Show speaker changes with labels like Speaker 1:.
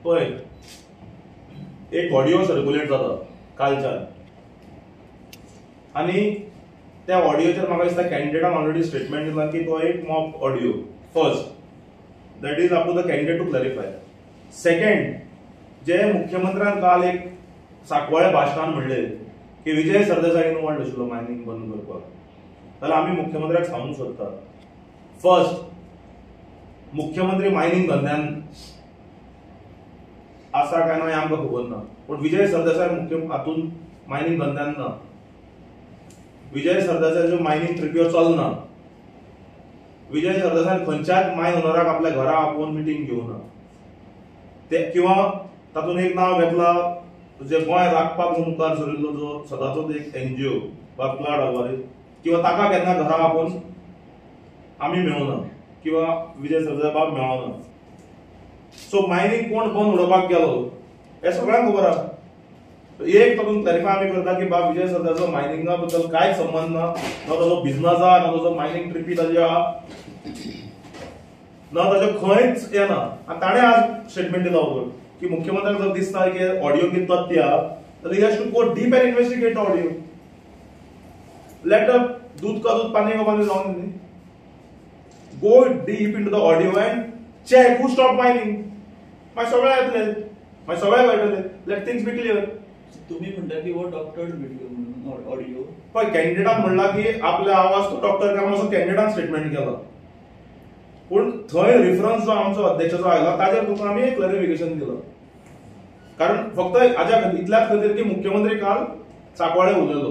Speaker 1: पळय, एक audio circulate जाता कालच्यान आनी त्या ऑडियोचेर म्हाका दिसता कॅन्डिडेटान ऑलरेडी स्टेटमेंट दिला की तो एक mob audio. First, that is up to the candidate to clarify. Second, जे मुख्यमंत्र्यान काल एक सांकवाळे भाशणान म्हणले की विजय सरदेसाय इन्वॉल्ड आशिल्लो मायनींग बंद करपाक, जाल्यार आमी मुख्यमंत्र्याक सांगूंक सोदता, फर्स्ट, मुख्यमंत्री मायनींग धंद्यान आसा काय ना हें आमकां खबर ना, पूण विजय सरदेसाय मुख्य हातून मायनींग धंद्यान ना. विजय सरदेसायाच्यो मायनींग ट्रिप्यो चलना. विजय सरदेसायान खंयच्याच मायन ओनराक आपल्या घरा आपोवन मिटींग घेवना ते, किंवा तातूंत एक नांव घेतला जे गोंय राखपाक मुखार सरिल्लो जो सदांचोच एक एनजीओ वा क्लाड अल्वारीज, किंवा ताका केन्ना घरा आपोवन आमी मेळना किंवा विजय सरदेसाय बाब मेळना. सो मायनींग कोण बंद उडोवपाक गेलो हें सगळ्यांक खबर आसा. एक तातूंत क्लॅरिफाय आमी करता की बाब विजय सरदेसायाचो मायनिंगा बद्दल कांयच संबंद ना, ना ताजो बिझनस आहा, ना ताजो मायनींग ट्रिपी ताजी आहा, ना ताजो खंयच येना. आनी ताणें आज स्टेटमेंट दिला उगड की मुख्यमंत्र्याक जर दिसता की ऑडियो कितें तथ्य आहा जाल्यार he has to go deep and investigate the audio. Let a दूध का दूध पानी का पानी जावन न्ही. Go deep into the audio and check who stop mining. मागीर सगळें येतलें, मागीर सगळें कळटलें. Let things be clear.
Speaker 2: तुम्ही म्हणता की हो डॉक्टर्ड व्हिडिओ म्हणून ऑडिओ.
Speaker 1: पळय, कॅन्डिडेटान म्हणला की आपले आवाज तो डॉक्टर केला असो कॅन्डिडेटान स्टेटमेंट केला, पूण थंय रिफरन्स जो आमचो अध्यक्षाचो आयला ताजेर तुका आमी क्लॅरिफिकेशन दिलां. कारण फक्त हाज्या इतल्याच खातीर की मुख्यमंत्री काल सांकवाळे उलयलो.